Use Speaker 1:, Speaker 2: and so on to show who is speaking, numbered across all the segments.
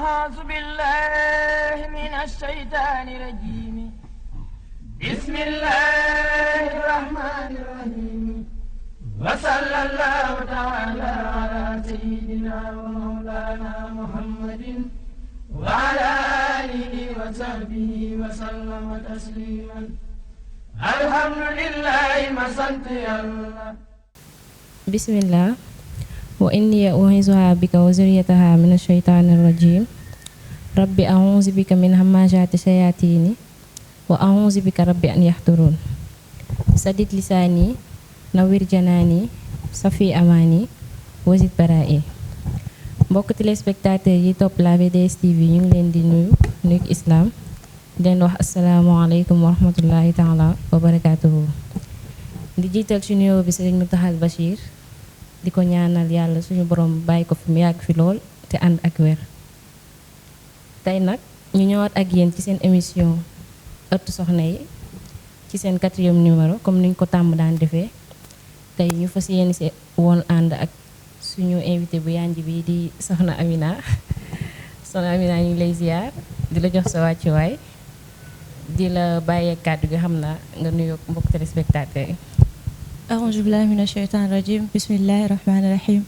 Speaker 1: أعوذ بالله من الشيطان الرجيم بسم الله الرحمن الرحيم وصلى الله تعالى على سيدنا ومولانا محمد وعلى آله وصحبه وسلم تسليما الحمد لله ما sant Yàlla.
Speaker 2: bismillah wa inni u'iizuha bika wa zurriyataha mina shaytaani rajiim rabbi a'uuzu bika min hamazaati shayaatiini wa a'uuzu bika rabbi an yahduruun saddid lisaani nawwir janaani safi amaani wazid baraa'i. mbokk téléspectateurs yi topp la VDS TV ñu ngi leen di nuyu islam di leen wax asalaamaaleykum wa rahmatullahi taala wa barakaatuhu. di jiital ci nuyoo bi Sëriñ Muntaxa Bachir di ko ñaanal yàlla suñu borom bàyyi ko fi mu yàgg fi lool te ànd ak wér. tey nag ñu ñëwaat ak yéen ci seen émission ëttu soxna yi ci seen 4e numéro comme niñ ko tàmm daan defee. tey ñu fas yéene si woon ànd ak suñu invité bu yanj bi di soxna Amina. soxna Amina ñu ngi lay ziar di la jox sa wàccuwaay di la bàyyee kàddu gi xam naa nga nuyoo mbokk téléspectateurs yi.
Speaker 3: أعوذ بالله من الشيطان الرجيم بسم الله الرحمن الرحيم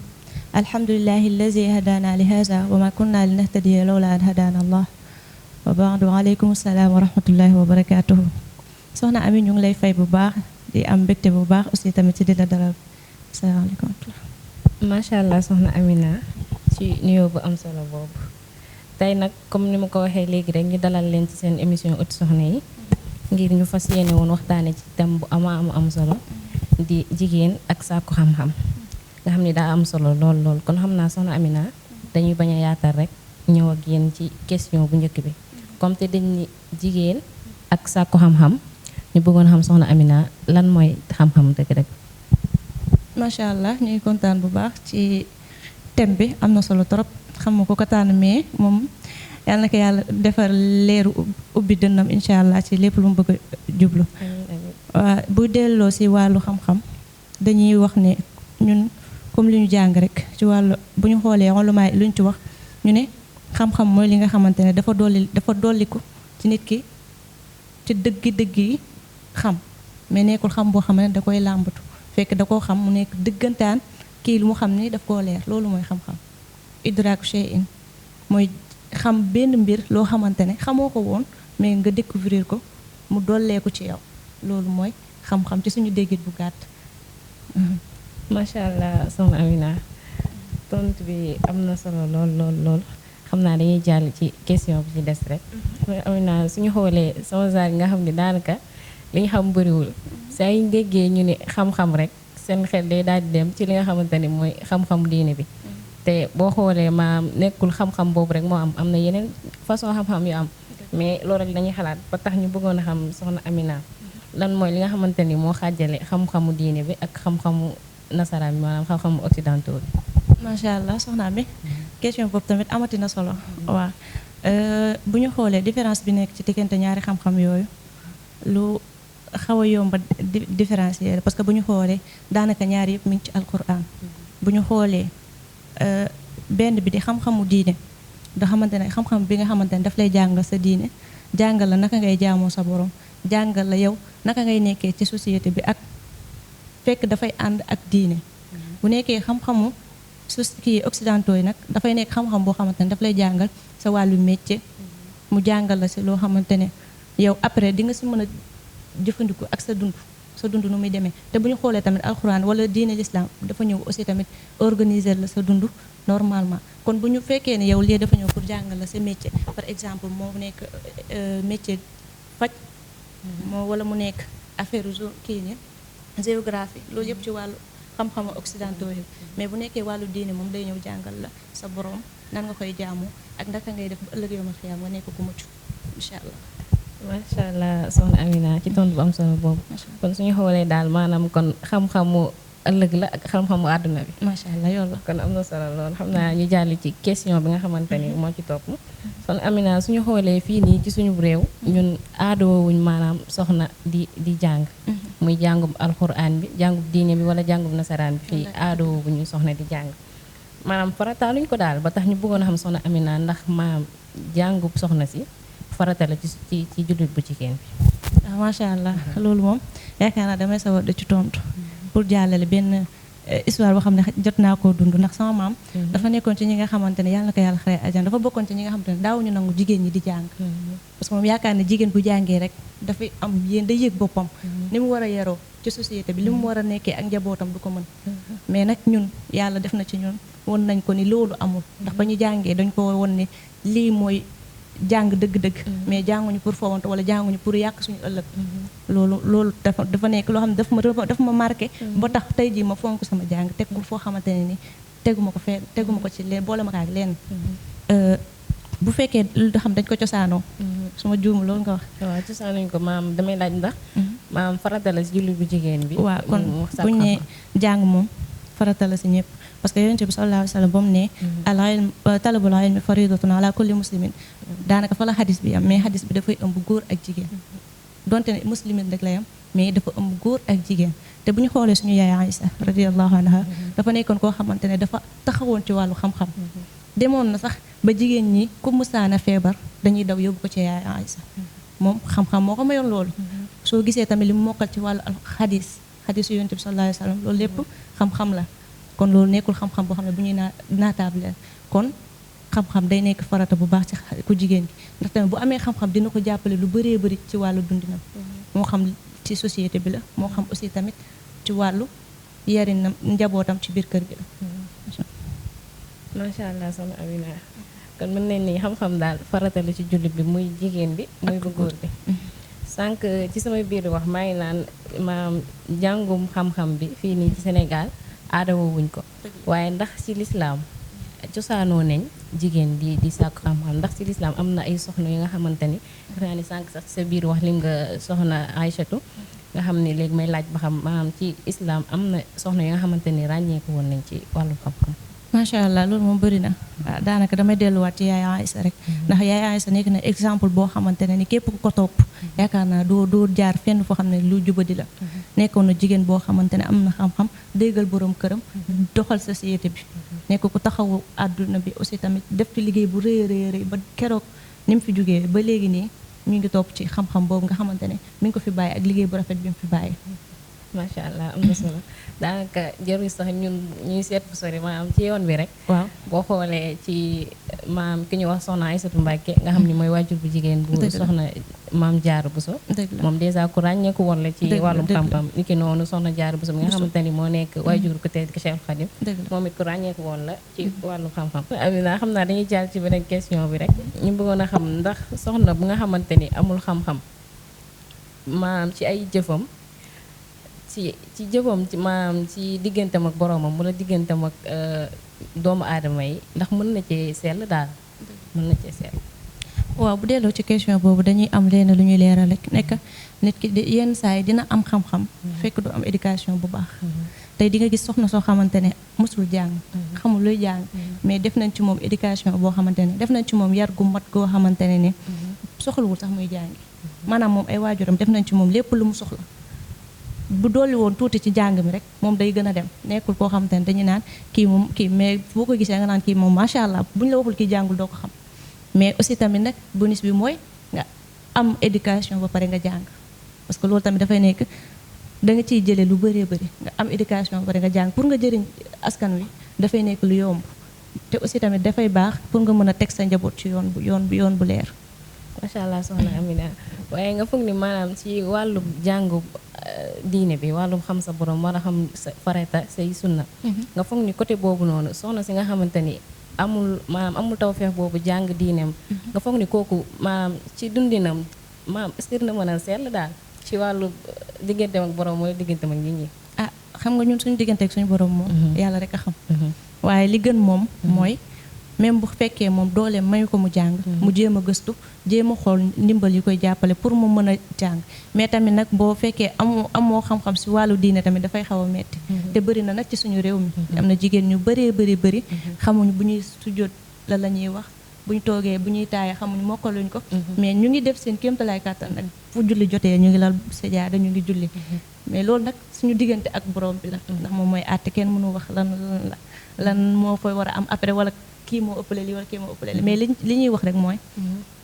Speaker 3: الحمد لله الذي هدانا لهذا وما كنا لنهتدي لولا أن هدانا الله وبعد وعليكم السلام ورحمة الله وبركاته. soxna Ami ñu ngi lay fay bu baax di am mbégte bu baax aussi tamit ci di la dalal. asalaamaaleykum.
Speaker 2: macha allah soxna Amina ci nuyoo bu am solo boobu tey nag comme ni ma ko waxee léegi rek ñu dalal leen ci seen émission ëttu soxna yi ngir ñu fas yéene woon waxtaane ci thème bu am solo. di jigéen ak sàkku xam-xam nga xam ni daa am solo lool kon xam naa soxna Amina dañuy bañ a yaatal rek ñëw ak yéen ci question bu njëkk bi comme te dañ ni jigéen ak sàkku xam-xam ñu bëggoon xam soxna Amina lan mooy xam-xam dëgg-dëgg.
Speaker 3: macha allah ñu ngi kontaan bu baax ci thème bi am na solo trop xam nga ko tànn mais moom yàlla na ko yàlla defar leeru ubbi dënnam incha allah ci lépp lu mu bëgg a jublu. waaw bu delloo si wàllu xam-xam dañuy wax ne ñun comme li ñu jàng rek ci wàllu bu ñu xoolee xolumaay lu ñu ci wax ñu ne xam-xam mooy li nga xamante ne dafa dolliku ci nit ki ci dëgg yi xam mais nekkul xam boo xam ne da koy làmbatu fekk da koo xam mu nekk dëggantaan kii lu mu xam ni daf koo leer loolu mooy xam-xam. idraaku shay'in mooy xam benn mbir loo xamante ne xamoo ko woon mais nga découvrir ko mu dolleeku ci yow. loolu mooy xam-xam ci suñu déggit bu gàtt.
Speaker 2: macha allah soxna Amina tontu bi am na solo lool xam naa dañuy jàll ci question bi ci des rek. Amina suñu xoolee sama zaar yi nga xam ne daanaka li ñu xam bëriwul saa yu ñu déggee ñu ne xam-xam rek seen xel day daal di dem ci li nga xamante ni mooy xam-xam diine bi. te boo xoolee maam nekkul xam-xam boobu rek moo am na yeneen façon xam-xam yu am mais loolu rek dañuy xalaat ba tax ñu bëggoon a xam soxna Amina. lan mooy li nga xamante ni moo xaajale xam-xamu diine bi ak xam-xamu nasaraan bi maanaam xam-xamu occidentaux bi.
Speaker 3: macha allah soxna bi question boobu tamit amati na solo. waaw bu ñu xoolee différence bi nekk ci diggante ñaari xam-xam yooyu lu xaw a yomba différencier parce que bu ñu xoolee daanaka ñaari yëpp mi ngi ci alquran. bu ñu xoolee benn bi di xam-xamu diine da xamante ne xam-xam bi nga xamante ne daf lay jàngal sa diine jàngal la naka ngay jaamoo sa borom. jàngal la yow naka ngay nekkee ci société bi ak fekk dafay ànd ak diine bu nekkee xam-xamu kii occidentaux yi nag dafay nekk xam-xam boo xamante ne daf lay jàngal sa wàllu métier mu jàngal la si loo xamante ne yow après di nga si mën a jëfandiku ak sa dund nu muy demee te bu ñu xoolee tamit alxuraan wala diine l'islam dafa ñëw aussi tamit organiser la sa dund normalement kon bu ñu fekkee ne yow lii dafa ñëw pour jàngal la sa métier par exemple moo nekk métier faj moo wala mu nekk affaire kii ni géographie loolu yëpp ci wàllu xam-xamu occidentaux yi mais bu nekkee wàllu diine moom day ñëw jàngal la sa borom nan nga koy jaamu ak naka ngay def ba ëllëg yow ma xiyaam nga nekk ku mucc incha allah.
Speaker 2: macha allah soxna Amina ci tontu bu am solo boobu. kon suñu xoolee daal maanaam kon xam-xamu ëllëg la ak xam-xamu àdduna bi.
Speaker 3: macha allah yoon la
Speaker 2: kon am na solo lool xam naa ñu jàll ci question bi nga xamante ni moo ci topp. kon Amina suñu xoolee fii nii ci suñu réew. ñun aadowuñ maanaam soxna di jàng. muy jàngum alxuraan bi jàngum diine bi wala jàngum nasaraan bi fii aadowuñu soxna di jàng. maanaam farataaluñ ko daal ba tax ñu bëggoon a xam soxna Amina ndax maam jàngub soxna si farata la ci jullit bu jigéen bi.
Speaker 3: ah macha allah loolu moom yaakaar naa damay sawar da ci tontu pour jàllale benn histoire boo xam ne jot naa koo dund ndax sama maam. dafa nekkoon ci ñi nga xamante ne yàlla na ko yàlla xare àjjana dafa bokkoon ci ñi nga xamante ne daawuñu nangu jigéen ñi di jàng. parce que moom yaakaar ne jigéen bu jàngee rek dafay am yéen day yëg boppam. ni mu war a yaroo ci société bi li mu war a nekkee ak njabootam du ko mën. mais nag ñun yàlla def na ci ñun won nañ ko ni loolu amul ndax ba ñu jàngee dañ ko won ni lii mooy jàng dëgg-dëgg. mais jànguñu pour fowante wala jànguñu pour yàq suñu ëllëg. loolu dafa nekk loo xam ne dafa ma marqué. ba tax tey jii ma fonk sama jàng teg ko foo xamante ne ni teguma ko ci leen boole ma ko ak leen. bu fekkee lu xam dañ ko cosaanoo. su ma juum loolu nga wax.
Speaker 2: waaw cosaanuñ ko maam damay laaj ndax. maam farata la si jullit bu jigéen bi.
Speaker 3: waaw kon buñ ne jàng moom farata la si ñëpp. parce que yonent bi sallallahu alayhi wa sallam ba mu ne al ilm talabul ilmi faridatun ala kulli muslimin daanaka fa la xadis bi am mais xadis bi dafay ëmb góor ak jigéen donte ne muslimin rek la yam mais dafa ëmb góor ak jigéen te bu ñu xoolee suñu yaay Aïsa radiyallahu anha dafa nekkoon koo xamante ne dafa taxawoon ci wàllu xam-xam demoon na sax ba jigéen ñi ku musaana feebar dañuy daw yóbbu ko ci yaay Aïsa moom xam-xam moo ko mayoon loolu soo gisee tamit li mu mokkal ci wàllu xadisu yonent bi sallallahu alayhi wa sallam loolu lépp xam-xam la kon loolu nekkul xam-xam boo xam ne bu ñuy naataable kon xam-xam day nekk farata bu baax ci ku jigéen gi ndax tamit bu amee xam-xam dina ko jàppale lu bëree bëri ci wàllu dundinam moo xam ci société bi la moo xam aussi tamit ci wàllu yarinam njabootam ci biir kër gi la.
Speaker 2: macha allah soxna Amina kon mën nañ ni xam-xam daal farata la ci jullit bi muy jigéen bi muy bu góor bi. sànq ci samay biir wax maa ngi naan maam jàngum xam-xam bi fii nii ci Sénégal. aadawoo wuñ ko waaye ndax ci lislaam cosaanoo nañ jigéen di sàkku xam-xam ndax ci lislaam am na ay soxna yi nga xamante ni defe naa ni sànq sax sa biir wax lim nga soxna Aïchatu nga xam ne léegi may laaj ba xam maanaam ci islaam am na soxna yi nga xamante ni ràññeeku woon nañ ci wàllu xam-xam.
Speaker 3: macha allah loolu moom bëri na daanaka damay delluwaat ci yaay Aïssa rek ndax yaay Aïssa nekk na exemple boo xamante ne ni képp ku ko topp yaakaar naa doo jaar fenn foo xam ne lu jubadi la nekkoon na jigéen boo xamante ne am na xam-xam déggal borom këram doxal société bi nekk ku taxawu àdduna bi aussi tamit def ci liggéey bu rëy rëy ba keroog ni mu fi jógee ba léegi nii ñu ngi topp ci xam-xam boobu nga xamante ne mi ngi ko fi bàyyi ak liggéey bu rafet bi mu fi bàyyi.
Speaker 2: macha allah am na solo daanaka jarul sax ñun ñuy seet bu sori maanaam ci yoon bi rek. waaw boo xoolee ci maam ki ñuy wax soxna Aïssatou Mbacke nga xam ni mooy waajur bu jigéen bu soxna maam Jaara Buso moom dèjà ku ràññeeku woon la ci wàllum xam-xam ni ki noonu soxna Jaara Buso mi nga xamante ni moo nekk waajur ku tedd ki Cheikh Khadim moom it ku ràññeeku woon la ci wàllum xam-xam. Amina xam naa dañuy jàll ci beneen question bi rek ñu bëggoon a xam ndax soxna bu nga xamante ni amul xam-xam maam ci ay jëfam ci jëfam ci maam ci digganteem ak boroomam wala digganteem ak doomu aadama yi ndax mën na cee sell daal mën na cee sell.
Speaker 3: waaw bu delloo ci question boobu dañuy am leen lu ñuy leeral rek nekk nit ki yenn saa yi dina am xam-xam fekk du am éducation bu baax tey di nga gis soxna soo xamante ne mosul jàng xamul luy jàng mais def nañ ci moom éducation boo xamante ne def nañ ci moom yar gu mat goo xamante ne soxlawul sax muy jàngi maanaam moom ay waajuram def nañ ci moom lépp lu mu soxla bu dolli woon tuuti ci jàng mi rek moom day gën a dem nekkul koo xamante ne dañuy naan kii mais boo ko gisee nga naan kii moom macha allah bu ñu la waxul kii jàngul doo ko xam mais aussi tamit nag bonus bi mooy nga am éducation ba pare nga jàng parce que loolu tamit dafay nekk da nga ciy jëlee lu bëree bëri nga am éducation ba pare nga jàng pour nga jëriñ askan wi dafay nekk lu yomb te aussi tamit dafay baax pour nga mën a teg sa njaboot ci yoon bu leer.
Speaker 2: macha allah soxna Amina waaye nga foog ni maanaam ci wàllu jàngu diine bi wàllum xam sa borom war a xam sa farata say sunna nga foog ni côté boobu noonu soxna si nga xamante ni amul tawfeex boobu jàng diineem nga foog ni kooku maanaam ci dundinam maanaam est-ce que na mën a sell daal ci wàllu digganteem ak borom mooy digganteem ak nit ñi.
Speaker 3: xam nga ñun suñu diggante ak suñu borom moom yàlla rek a xam waaye li gën moom mooy même bu fekkee moom dooleem mayu ko mu jàng mu jéem a gëstu jéem a xool ndimbal yi koy jàppale pour mu mën a jàng mais tamit nag boo fekkee amoo xam-xam si wàllu diine tamit dafay xaw a metti te bëri na nag ci suñu réew mi am na jigéen ñu bëree bëri xamuñu bu ñuy sujjóot la ñuy wax bu ñu toogee bu ñuy taaya xamuñu mokkaluñ ko mais ñu ngi def seen kéemtalaay kàttan nag fu julli jotee ñu ngi lal sajaada ñu ngi julli mais loolu nag suñu diggante ak borom bi la ndax moom mooy àtte kenn mënu wax lan moo fay war a am après wala kii moo ëppale li wala kii moo ëppale li mais li ñuy wax rek mooy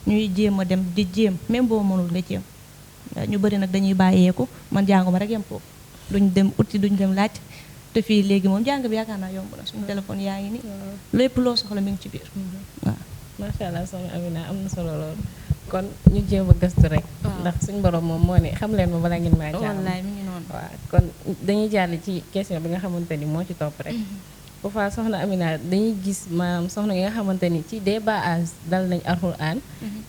Speaker 3: ñuy jéem a dem di jéem même boo mënul nga jéem ñu bëri nag dañuy bàyyeeku man jànguma rek yem foofu duñ dem uti duñ dem laaj te fii léegi moom jàng bi yaakaar naa yomb na suñu téléphone yaa ngi ni lépp loo soxla mi ngi ci biir waaw
Speaker 2: macha allah soxna Amina am na solo lool kon ñu jéem a gëstu rek ndax suñu borom moom moo ne xam leen ma bala ngeen maa jàmm
Speaker 3: wallaay mi ngi noonu
Speaker 2: waaw kon dañuy jàll ci question bi nga xamante ni moo ci topp rek foofa soxna Amina dañuy gis maam soxna yi nga xamante ni ci des bas âge dal nañ alxuraan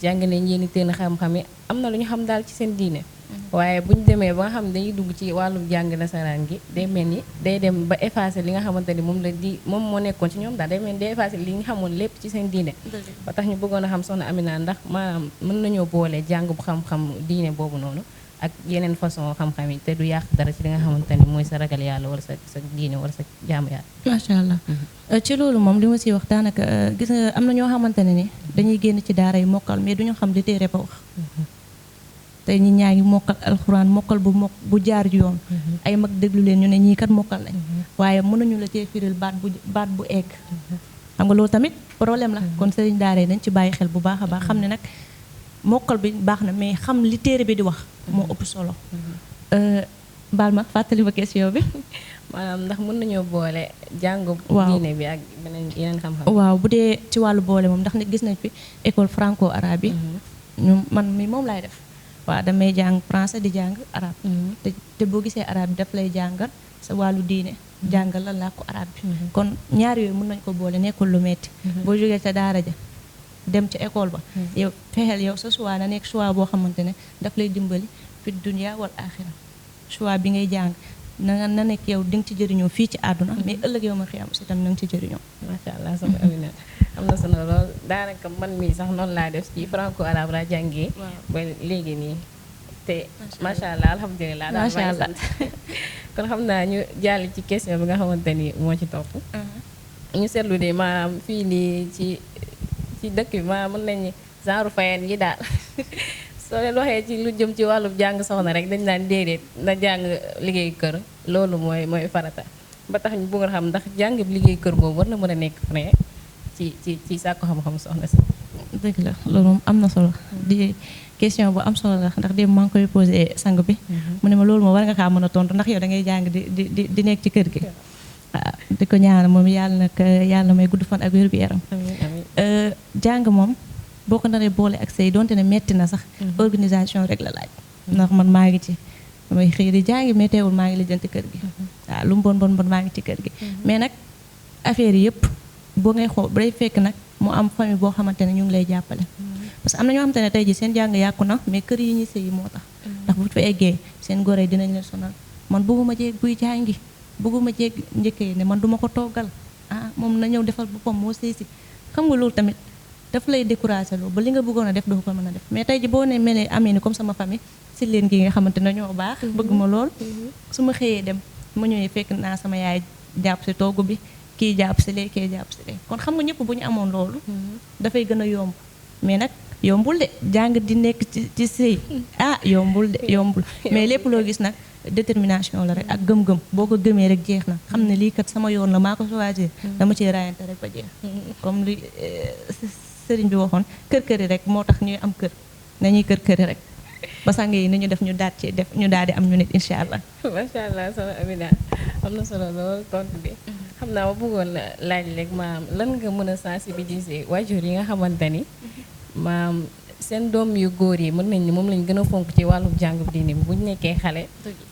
Speaker 2: jàng nañ yéeni teen xam-xam yi am na lu ñu xam daal ci seen diine waaye bu ñu demee ba nga xam ne dañuy dugg ci wàllum jàng nasaraan gi day mel ni day dem ba effacer li nga xamante ni moom moo nekkoon ci ñoom daal day mel ni day effacer li nga xamoon lépp ci seen diine ba tax ñu bëggoon a xam soxna Amina ndax maanaam mën nañoo boole jàng bu xam-xam diine boobu noonu ak yeneen façon xam-xam yi te du yàq dara ci li nga xamante ni mooy sa ragal yàlla wala sa diine wala sa jaamu yàlla
Speaker 3: macha allah ci loolu moom li ma siy wax daanaka gis nga am na ñoo xamante ne ni dañuy génn ci daara yi mokkal mais duñu xam li téere ba wax tey ñi ñaa ngi mokkal alxuraan mokkal bu jaar yoon ay mag déglu leen ñu ne ñii kat mokkal lañ waaye mënuñu la cee firil baat bu egg xam nga loolu tamit problème la kon sëriñ daara yi nañ ci bàyyi xel bu baax a baax xam ne nag mokkal bi baax na mais xam li téere bi di wax moo ëpp solo baal ma fàttali ma question bi
Speaker 2: maanaam ndax mën nañoo boole jàngu diine bi ak yeneen xam-xam
Speaker 3: waaw bu dee ci wàllu boole moom ndax nit gis nañ fi école franco arabe yi ñu man mi moom laay def waaw damay jàng français di jàng arabe te boo gisee arabe bi daf lay jàngal sa wàllu diine jàngal la làkku arabe bi kon ñaar yooyu mën nañ ko boole nekkul lu metti boo jógee ca daara ja dem ca école ba yow fexeel yow sa choix na nekk choix boo xamante ne daf lay dimbali fi dunya wal axira choix bi ngay jàng na nekk yow di nga ci jëriñoo fii ci àdduna mais ëllëg yow ma xiyam aussi tam na nga ci jëriñoo
Speaker 2: macha allah soxna Amina am na solo lool daanaka man mii sax noonu laa def ci franco arabe laa jàngee ba léegi nii te macha allah alhamdulilah
Speaker 3: macha allah
Speaker 2: kon xam naa ñu jàll ci question bi nga xamante ni moo ci topp ñu seetlu ne maanaam fii nii ci dëkk bi maanaam mën nañu genre fayeen yi daal soo leen waxee ci lu jëm ci wàllu jàng soxna rek dañ naan déedéet na jàng liggéeyu kër loolu mooy farata ba tax ñu bëggoon xam ndax jàng bi liggéeyu kër boobu war na mën a nekk frein ci sàkku xam-xam soxna si
Speaker 3: dëgg la loolu moom am na solo di question bu am solo la ndax démb maa ngi koy posé sang bi mu ne ma loolu moom war nga kaa mën a tontu ndax yow da ngay jàng di nekk ci kër gi di ko ñaanal moom yàlla may gudd fan ak wér gu yaram jàng moom boo ko naree boole ak say donte ne metti na sax organisation rek la laaj ndax man maa ngi ci damay xëy di jàngi mais teewul maa ngi lijjanti kër gi waaw lu mu bon maa ngi ci kër gi mais nag affaire yi yëpp boo ngay xool day fekk nag mu am famille boo xamante ne ñu ngi lay jàppale parce que am na ñoo xamante ne tey ji seen jàng yàqu na mais kër yi ñuy sëyi moo tax ndax bu fa eggee seen gore yi dinañ leen sonal man bëgguma jeeg buy jàngi bëgguma jeeg njëkkee ne man duma ko toggal moom na ñëw defal boppam moo sëy si xam nga loolu tamit daf lay découragé loo ba li nga bëggoon a def doo ko mën a def mais tey ji boo ne mel amee ni comme sama famille si leen gi nga xamante ne ñoo baax bëgg ma lool su ma xëyee dem ma ñëwee fekk naa sama yaay jàpp si togg bi kii jàpp si lee kii jàpp si lee kon xam nga ñëpp bu ñu amoon loolu dafay gën a yomb mais nag yombul de jàng di nekk ci sëy yombul de yombul mais lépp loo gis nag détermination la rek ak gëm-gëm boo ko gëmee rek jeex na xam ne lii kat sama yoon la maa ko choisir dama ciy raayante rek ba jeex comme li sëriñ bi waxoon kër-këri rek moo tax ñuy am kër nañuy kër-këri rek ba sang yi ni ñu def ñu daal ci def ñu daal di am ñu nit incha allah
Speaker 2: macha allah soxna Amina am na solo lool tontu bi xam naa ma bëggoon laaj rek maam lan nga mën a sensibiliser waajur yi nga xamante ni maam seen doom yu góor yi mën nañ ni moom lañ gën a fonk ci wàllu jàng diine bi bu ñu nekkee xale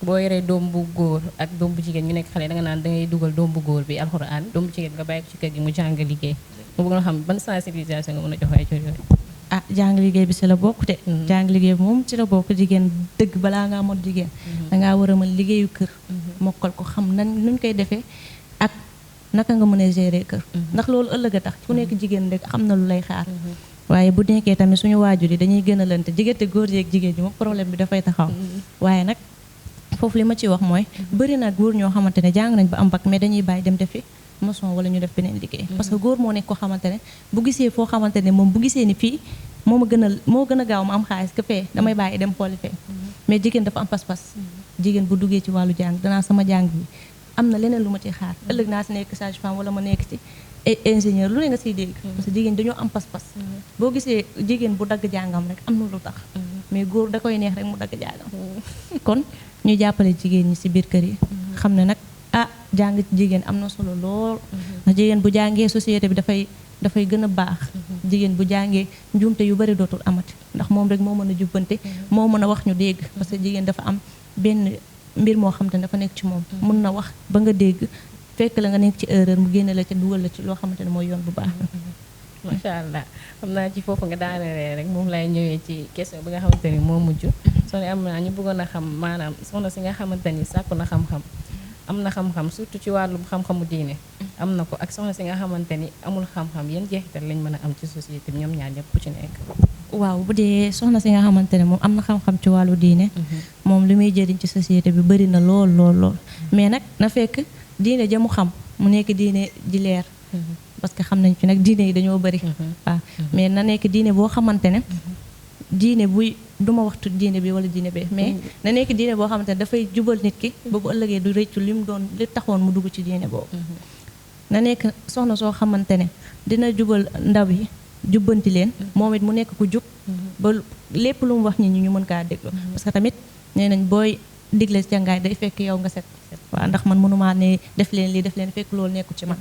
Speaker 2: boo yoree doom bu góor ak doom bu jigéen ñu nekk xale danga naan dangay dugal doom bu góor bi alxuraan doom bu jigéen nga bàyyi ko ci kër gi mu jàng liggéey mu bëgg na xam ban sensibilisation nga mën a jox waajur yooyu
Speaker 3: jàng liggéey bi ci la bokk de jàng liggéey bi moom ci la bokk jigéen dëgg balaa ngaa mot jigéen dangaa war a mën liggéeyu kër mokkal ko xam nan nuñ koy defee ak naka nga mën a gérer kër ndax loolu ëllëg a tax ku nekk jigéen rek xam na lu lay xaar waaye bu nekkee tamit suñu waajur yi dañuy gën a lante diggante góor yeeg jigéen ñi moom problème bi dafay taxaw waaye nag foofu li ma ci wax mooy bëri na góor ñoo xamante ne jàng nañ ba am bac mais dañuy bàyyi dem defi maçon wala ñu def beneen liggéey. parce que góor moo nekk koo xamante ne bu gisee foo xamante ne moom bu gisee ni fii moo gën a gaaw ma am xaalis que fee damay bàyyi dem xooli fee. mais jigéen dafa am pas-pas. jigéen bu duggee ci wàllu jàng danaa sama jàng bi am na leneen lu ma ci xaar ëllëg naa si nekk sage-femme wala ma nekk ci ingénieur lu ne nga siy dégg. parce que jigéen dañoo am pas-pas. boo gisee jigéen bu dagg jàngam rek am na lu tax. mais góor da koy neex rek mu dagg jàngam. kon ñu jàppale jigéen ñi si biir kër yi. xam ne nag jàng ci jigéen am na solo lool. ndax jigéen bu jàngee société bi dafay gën a baax. jigéen bu jàngee njuumte yu bari dootul amati ndax moom rek moo mën a jubbante moo mën a wax ñu dégg. parce que jigéen dafa am benn mbir moo xam te ne dafa nekk ci moom. mën na wax ba nga dégg. fekk la nga nekk ci erreur mu génne la ca dugal la ci loo xamante ne mooy yoon bu baax.
Speaker 2: macha allah xam naa ci foofu nga daanelee rek moom lay ñëwee ci question bi nga xamante ni moo mujj. soxna am naa ñu bëggoon a xam maanaam soxna si nga xamante ni sàkku na xam-xam. am na xam-xam surtout ci wàllum xam-xamu diine. am na ko ak soxna si nga xamante ni amul xam-xam yan jeexital lañ mën a am ci société bi ñoom ñaar ñëpp ku ci nekk.
Speaker 3: waaw bu dee soxna si nga xamante ne moom am na xam-xam ci wàllu diine. moom li muy jëriñ ci société bi bari na lool lool lool mais nag na fekk. diine ja mu xam mu nekk diine ji leer. parce que xam nañ fi nag diine yi dañoo bari. waaw mais na nekk diine boo xamante ne. diine buy duma waxtu diine bi wala diine bee mais na nekk diine boo xamante ne dafay jubal nit ki. ba bu ëllëgee du rëccu li taxoon mu dugg ci diine boobu. na nekk soxna soo xamante ne dina jubal ndaw yi jubbanti leen. moom it mu nekk ku jub. ba lépp lu mu wax ñi ñu mën kaa déglu. parce que tamit nee nañ booy digle ci jàngaay day fekk yow nga set. waaw ndax man mënumaa ne def leen lii def leen fekk loolu nekku ci man.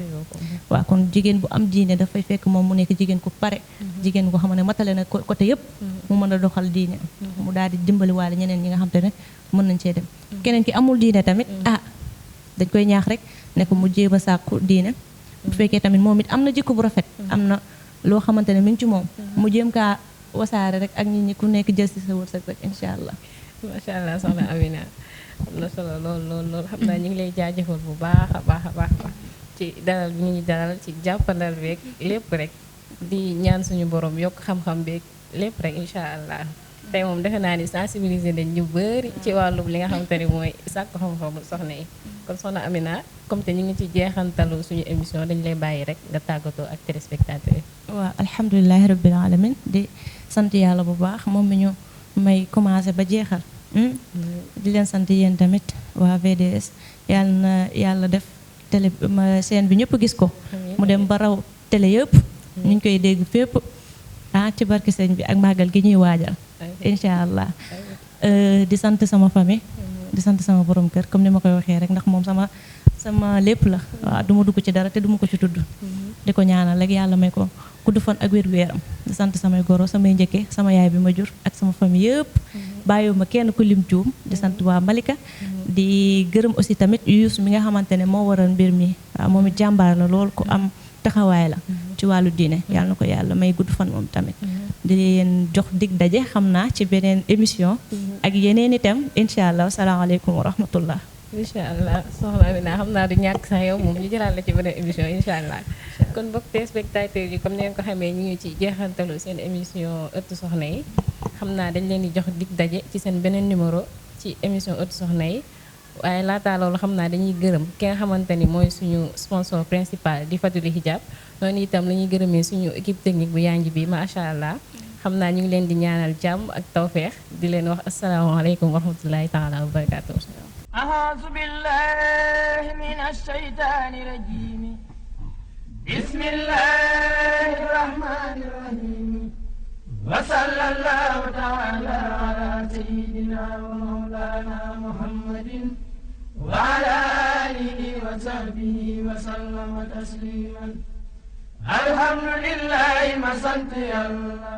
Speaker 3: waaw kon jigéen bu am diine dafay fekk moom mu nekk jigéen ku pare. jigéen koo xam ne matale na côté yëpp. mu mën a doxal diine. mu daal di dimbali waale ñeneen ñi nga xam te ne mën nañ cee dem. keneen ki amul diine tamit dañ koy ñaax rek ne ko mu jéem a sàkku diine. bu fekkee tamit moom it am na jikko bu rafet. am na loo xamante ne mi ngi ci moom. mu jéem kaa wasaare rek ak nit ñi ku nekk jël si sa wërsëg rek incha allah.
Speaker 2: macha allah soxna Amina. am na solo lool xam naa ñu ngi lay jaajëfal bu baax a baax ci dalal bi ñu dalal ci jàppandal beeg lépp rek di ñaan suñu borom yokk xam-xam beeg lépp rek incha allah tey moom defe naa ni sensibiliser nañ ñu bëri ci wàllum li nga xamante ni mooy sàkku xam-xamu soxna yi kon soxna Amina comme te ñu ngi ci jeexantalu suñu émission dañu lay bàyyi rek nga tàggatoo ak téléspectateurs yi.
Speaker 3: waaw alhamdulilahi rabbil alamin di sant yàlla bu baax moom mi ñu may commencé ba jeexal. di leen sant yéen tamit waa VDS yàlla def télé chaîne bi ñëpp gis ko. mu dem ba raw télé yëpp. ñu ngi koy dégg fépp ci barki sëñ bi ak màggal gi ñuy waajal. incha allah di sant sama famille. di sant sama borom kër comme ni ma koy waxee rek ndax moom sama lépp la. waaw du ma dugg ci dara te du ma ko ci tudd. di ko ñaanal rek yàlla may ko gudd fan ak wér-gu-yaram di sant samay goro samay njëkke sama yaay bi ma jur ak sama famille yëpp. bàyyiwuma kenn ku lim juum di sant waa Malika. di gërëm aussi tamit Youssou mi nga xamante ne moo waral mbir mi waaw moom it jàmbaar la lool ku am taxawaay la. ci wàllu diine yàlla na ko yàlla may gudd fan moom tamit. di leen jox dig daje xam naa ci beneen émission. ak yeneen itam incha allah salaamaaleykum wa rahmatullah.
Speaker 2: incha allah soxna Amina xam naa du ñàkk sax yow moom ñu jëlaat la ci beneen émission incha allah. kon mbokk téléspectateurs yi comme ni ngeen ko xamee ñu ngi ci jeexantalu seen émission ëttu soxna yi. xam naa dañ leen di jox dig daje ci seen beneen numéro ci émission ëttu soxna yi waaye laataa loolu xam naa dañuy gërëm ki nga xamante ni mooy suñu sponsor principal di Faduli Hijab noonu itam la ñuy gërëmee suñu équipe technique bu yanj bi macha allah xam naa ñu ngi leen di ñaanal jàmm ak tawfeex di leen wax asalaamaaleykum wa rahmatullahi taala wa barakaatu.
Speaker 1: أعوذ بالله من الشيطان الرجيم بسم الله الرحمن الرحيم وصلى الله تعالى على سيدنا ومولانا محمد وعلى آله وصحبه وسلم تسليما الحمد لله ما سنت الله